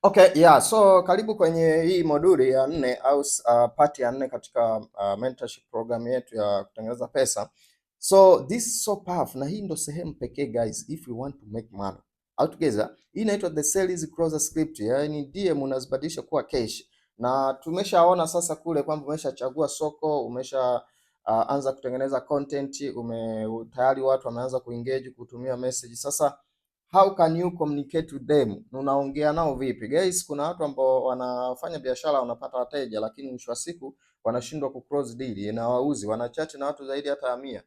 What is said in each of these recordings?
Okay, yeah, so karibu kwenye hii moduli ya nne au part ya nne katika mentorship program yetu ya kutengeneza pesa. So this is so powerful na hii ndo sehemu pekee, guys, if you want to make money. All together, hii inaitwa the sales closer script, yaani DM unazibadilisha kuwa cash. Na tumeshaona sasa kule kwamba umeshachagua soko, umesha anza kutengeneza content, tayari watu wameanza kuengage kutumia message. Sasa how can you communicate with them? Unaongea nao vipi? Guys, kuna watu ambao wanafanya biashara wanapata wateja, lakini mwisho wa siku wanashindwa ku close deal na wauzi, wanachat na watu zaidi hata ya 100, lakini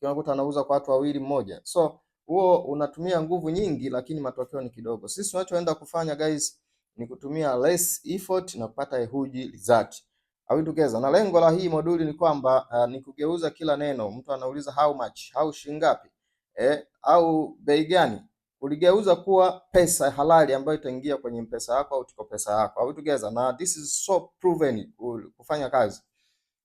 unakuta anauza kwa watu wawili mmoja. So huo unatumia nguvu nyingi, lakini matokeo ni kidogo. Sisi tunachoenda kufanya, guys, ni kutumia less effort na kupata a huge result. Are we together? Na lengo la hii moduli ni kwamba ni kugeuza kila neno. Mtu anauliza how much, au shilingi ngapi, au bei gani, uligeuza kuwa pesa halali ambayo itaingia kwenye mpesa yako au Tigo Pesa yako. Are we together? Na this is so proven kufanya kazi.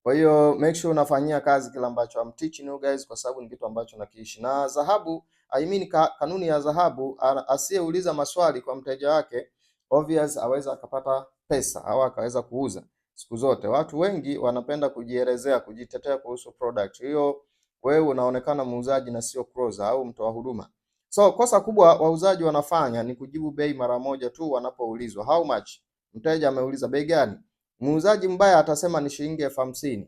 Kwa hiyo make sure unafanyia kazi kile ambacho I'm teaching you guys, kwa sababu ni kitu ambacho nakiishi. Na dhahabu, I mean kanuni ya dhahabu, asiyeuliza maswali kwa mteja wake obvious aweza akapata pesa au akaweza kuuza. Siku zote watu wengi wanapenda kujielezea, kujitetea kuhusu product. Hiyo wewe unaonekana muuzaji na sio closer au mtoa huduma. So kosa kubwa wauzaji wanafanya ni kujibu bei mara moja tu wanapoulizwa how much. Mteja ameuliza bei gani? Muuzaji mbaya atasema ni shilingi 50,000,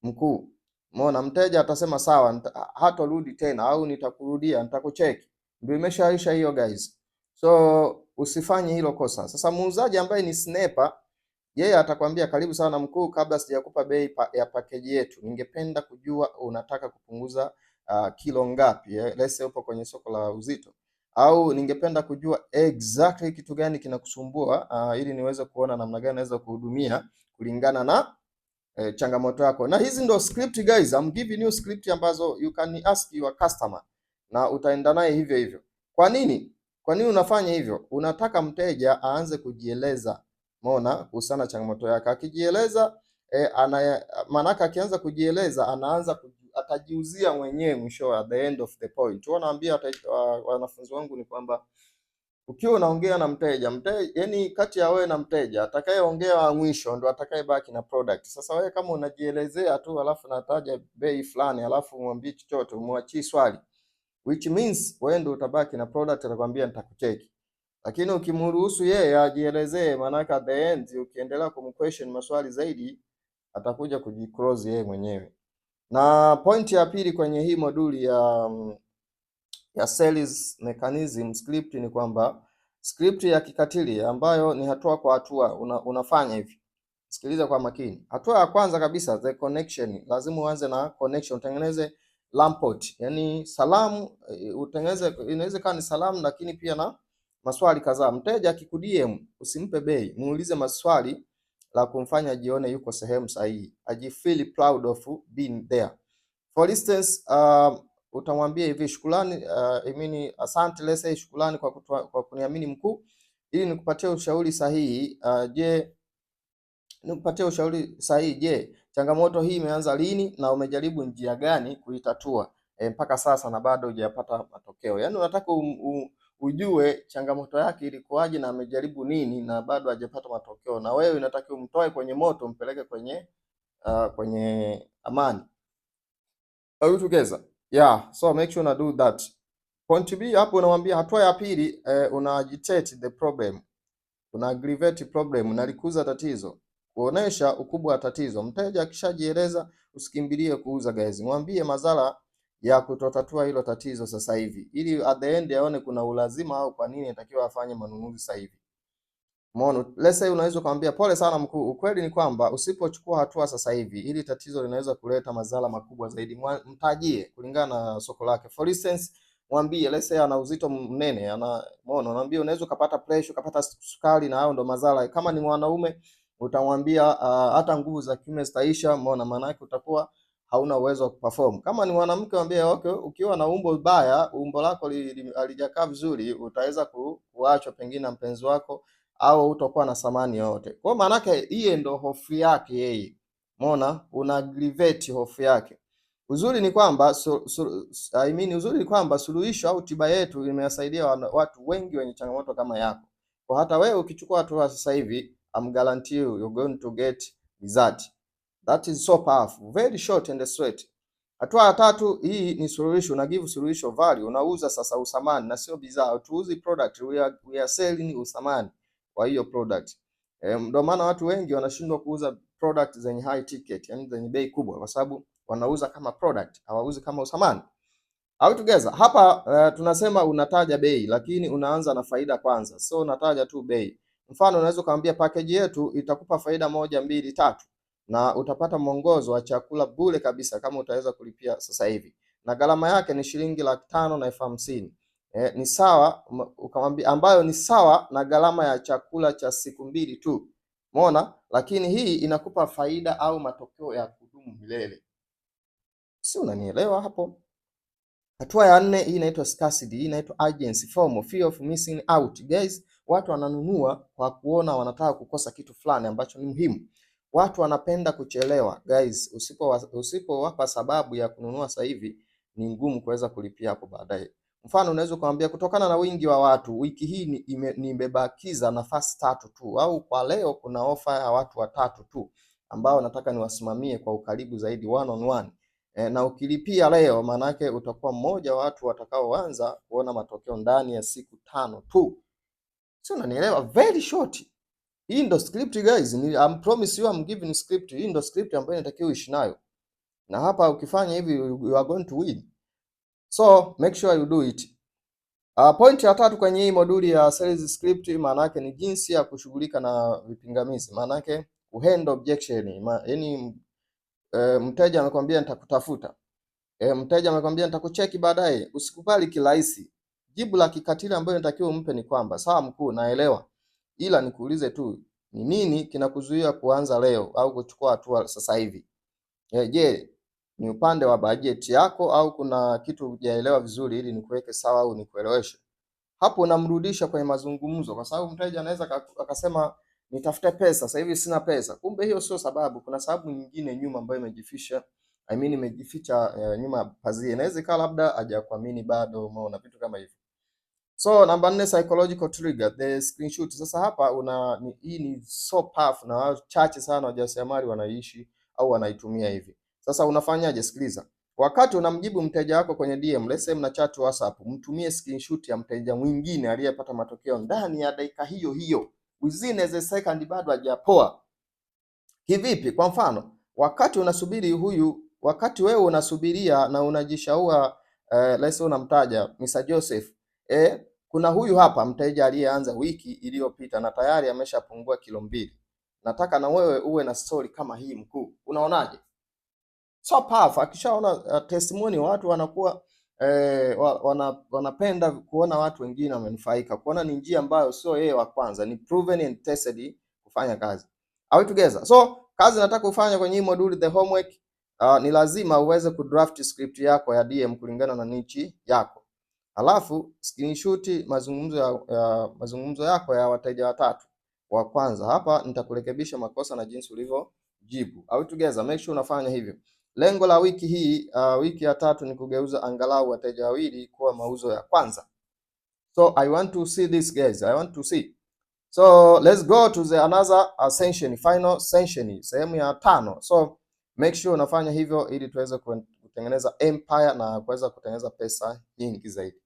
mkuu. Umeona, mteja atasema sawa, hatorudi tena au nitakurudia, nitakucheki. Ndio imeshaisha hiyo, guys. So usifanye hilo kosa. Sasa muuzaji ambaye ni sniper, yeye atakwambia, "Karibu sana mkuu, kabla sijakupa bei ya package yetu, ningependa kujua unataka kupunguza kilo ngapi?" Let's say upo kwenye soko la uzito, au "Ningependa kujua exactly kitu gani kinakusumbua ili niweze kuona namna gani naweza kuhudumia kulingana na changamoto yako." Na hizi ndo script, guys, I'm giving you script ambazo you can ask your customer na utaenda naye hivyo hivyo. Kwa nini? Kwa nini unafanya hivyo? Unataka mteja aanze kujieleza, umeona, kuhusiana na changamoto yake. Akijieleza maanake akianza kujieleza anaanza atajiuzia mwenyewe mwisho, at the end of the point. Huwa naambia wanafunzi wangu ni kwamba ukiwa unaongea na mteja, yani kati ya wewe na mteja, atakayeongea wa mwisho ndo atakayebaki na product. Sasa wewe kama unajielezea tu alafu nataja bei fulani alafu umwambie chochote, umwachie swali, which means wewe ndo utabaki na product, atakwambia nitakucheki. Lakini ukimruhusu yeye ajielezee, maanake at the end ukiendelea kumquestion maswali zaidi atakuja kujiclose yeye mwenyewe. Na point ya pili kwenye hii moduli ya sales mechanism script ni kwamba script ya kikatili ambayo ni hatua kwa hatua unafanya hivi. Sikiliza kwa makini. Hatua ya kwanza kabisa, the connection. Lazima uanze na connection, utengeneze rapport, yani salamu, utengeneze, inaweza kuwa ni salamu lakini pia na maswali kadhaa. Mteja akikuDM usimpe bei, muulize maswali la kumfanya ajione yuko sehemu sahihi, ajifeel proud of being there. For instance, utamwambia hivi, "Shukrani, I mean, asante, let's say shukrani kwa kuniamini mkuu, ili nikupatie ushauri sahihi. Je, nikupatie ushauri sahihi, je, changamoto hii imeanza lini na umejaribu njia gani kuitatua mpaka sasa na bado hujapata matokeo?" Yaani unataka ujue changamoto yake ilikuwaje na amejaribu nini na bado hajapata matokeo, na wewe unatakiwa umtoe kwenye moto umpeleke kwenye amani. Are we together? Yeah, so make sure una do that. Point B hapo unamwambia hatua ya pili, una agitate the problem. Una aggravate problem, unalikuza tatizo. Kuonesha ukubwa wa tatizo. Mteja akishajieleza usikimbilie kuuza, guys. Mwambie madhara ya kutotatua hilo tatizo sasa hivi ili at the end aone kuna ulazima au kwa nini anatakiwa afanye manunuzi sasa hivi. Umeona? Let's say unaweza kumwambia, "Pole sana mkuu, ukweli ni kwamba usipochukua hatua sasa hivi, hili tatizo linaweza kuleta madhara makubwa zaidi." Mtajie kulingana na soko lake. For instance, mwambie, let's say ana uzito mnene, umeona, unamwambia unaweza ukapata pressure, ukapata sukari na hayo ndo madhara. Kama ni mwanaume utamwambia hata nguvu za kiume zitaisha, umeona, maana yake utakuwa hauna uwezo wa kuperform. Kama ni mwanamke mwambie, okay, ukiwa na umbo baya, umbo lako halijakaa vizuri, utaweza kuachwa pengine na mpenzi wako au utakuwa na thamani yoyote. Kwa hiyo maana yake hiyo ndo hofu yake yeye. Umeona? Una aggravate hofu yake. Uzuri ni kwamba I mean, uzuri ni kwamba suluhisho au tiba yetu imewasaidia watu wengi wenye changamoto kama yako. Kwa hata wewe ukichukua hatua sasa hivi, I'm guarantee you you're going to get result. That is so powerful. Very short and sweet. Hatua ya tatu, hii ni suluhisho, una give suluhisho value, unauza sasa uthamani na sio bidhaa. Hatuuzi product, we are selling uthamani wa hiyo product. Ndio maana watu wengi wanashindwa kuuza product zenye high ticket, yani zenye bei kubwa, kwa sababu wanauza kama product, hawauzi kama uthamani. Are we together? Hapa tunasema unataja bei lakini unaanza na faida kwanza. So unataja tu bei. Mfano, unaweza ukamwambia package yetu itakupa faida moja, mbili, tatu na utapata mwongozo wa chakula bure kabisa kama utaweza kulipia sasa hivi, na gharama yake ni shilingi 550,000. Ni sawa ukamwambia, ambayo ni sawa na gharama ya chakula cha siku 2 tu. Umeona? Lakini hii inakupa faida au matokeo ya kudumu milele. Si unanielewa hapo? Hatua ya nne, hii inaitwa scarcity, hii inaitwa urgency, FOMO, fear of missing out. Guys, watu wananunua kwa kuona wanataka kukosa kitu fulani ambacho ni muhimu. Watu wanapenda kuchelewa. Guys, usipowapa sababu ya kununua sasa hivi ni ngumu kuweza kulipia hapo baadaye. Mfano, unaweza kumwambia kutokana na wingi wa watu wiki hii nimebakiza nafasi tatu tu, au kwa leo kuna ofa ya watu watatu tu ambao nataka niwasimamie kwa ukaribu zaidi one on one. Na ukilipia leo maana yake utakuwa mmoja wa watu watakaoanza kuona matokeo ndani ya siku 5 tu. Sio, unanielewa? Very short. Hii ndo script, guys. Ni, I'm promise you I'm giving script. Hii ndo script ambayo inatakiwa uishi nayo. Na hapa ukifanya hivi you are going to win. So make sure you do it. Point ya tatu kwenye hii moduli ya sales script maana yake ni jinsi ya kushughulika na vipingamizi. Maana yake kuhandle objection. Yaani mteja amekwambia nitakutafuta. Mteja amekwambia nitakucheki baadaye. Usikubali kirahisi. Jibu la kikatili ambayo inatakiwa umpe ni kwamba sawa mkuu, naelewa, ila nikuulize tu ni nini kinakuzuia kuanza leo au kuchukua hatua sasa hivi? Je, ni upande wa bajeti yako au kuna kitu hujaelewa vizuri ili nikuweke sawa au nikueleweshe? Hapo unamrudisha kwenye mazungumzo, kwa sababu mteja anaweza akasema nitafute pesa sasa hivi sina pesa, kumbe hiyo sio sababu. Kuna sababu nyingine nyuma ambayo imejificha, I mean imejificha nyuma ya pazia. Inaweza ikawa labda hajakuamini bado, umeona vitu kama hivyo. So namba 4, psychological trigger, the screenshot. Sasa hapa hii ni so powerful na wachache sana wajasiriamali wanaishi au wanaitumia hivi. Sasa unafanyaje? Sikiliza. Wakati unamjibu mteja wako kwenye DM, let's say mna chat WhatsApp, mtumie screenshot ya mteja mwingine aliyepata matokeo ndani ya dakika hiyo hiyo, within a second, bado hajapoa. Kivipi? Kwa mfano, wakati unasubiri huyu, wakati wewe unasubiria na unajishaua, let's say unamtaja Mr. Joseph, kuna huyu hapa mteja aliyeanza wiki iliyopita na tayari ameshapungua kilo 2. Nataka na wewe uwe na story kama hii mkuu. Unaonaje? So powerful. Akishaona testimony watu wanakuwa wanapenda kuona watu wengine wamenufaika, kuona ni njia ambayo sio yeye wa kwanza, ni proven and tested kufanya kazi. Are we together? So kazi nataka ufanye kwenye hii module, the homework, ni lazima uweze kudraft script yako ya DM kulingana na niche yako. Alafu screenshot mazungumzo yako ya wateja watatu wa kwanza. Hapa nitakurekebisha makosa na jinsi ulivyojibu. Are we together? Make sure unafanya hivyo. Lengo la wiki hii, wiki ya tatu ni kugeuza angalau wateja wawili kuwa mauzo ya kwanza. So I want to see this, guys. I want to see. So let's go to the another session, final session, sehemu ya tano. So make sure unafanya hivyo ili tuweze kutengeneza empire na kuweza kutengeneza pesa nyingi zaidi.